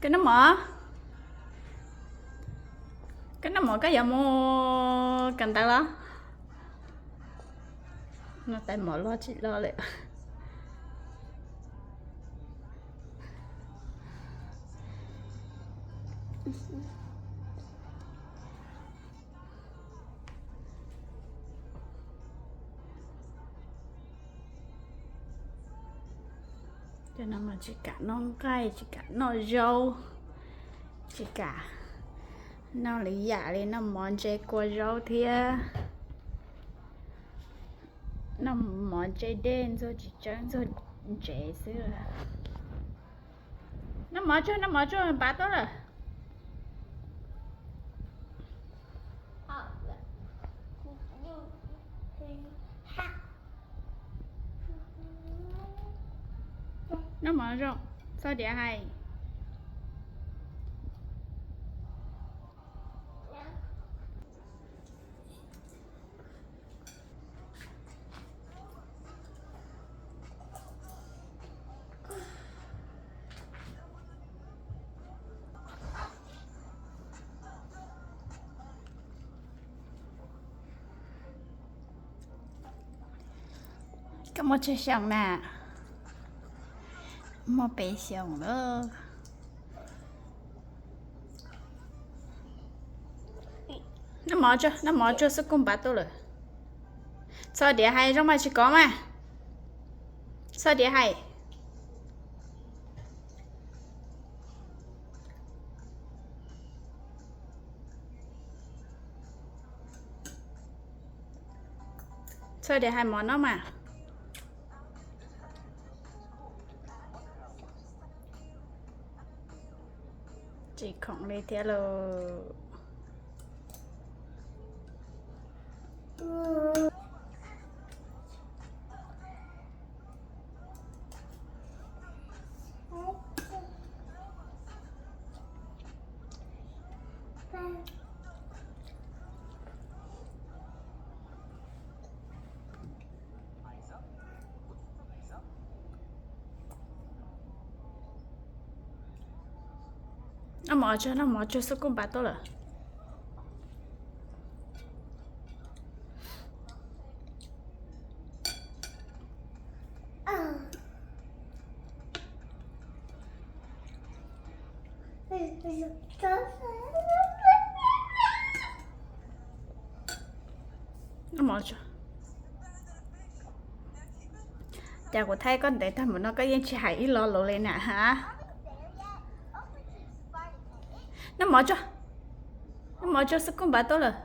Noj mov, koj noj mov koj yuav mus kawm ntawv los? Noj tais mov loj tsis loj lawm. Cov no mas tsis kam noj nqaij, tsis kam noj zaub, tsis kam noj lwm yam li, noj mov ntse kua zaub thiab noj mov ntse dej, ntxuag tsis tsawb, ntxuag ntsev xwb. Noj mov tsuag, noj mov tsuag, npaj tuaj lawm. Noj mov zoo, txhob diav hais. Koj muaj tsawg xyoo na? Muaj peb xyoos lawm. Noj mov tsuag, noj mov tsuag xwb kuj npaj tuaj lawm. Txhob diav hais, zoo mas tsis kov mas. Txhob diav hais. Txhob diav hais, mov noj mas. Tsis khoom li thiab lauj. Noj mov tsuag, noj mov tsuag xwb kuj npaj tuaj lawm. Noj mov tsuag. Cas kuv thaij koj ntev tag npaum no koj yeej tsis hais ib lo lus li na ha? Noj mov tsuag, noj mov tsuag xwb kuj npaj tuaj lawm.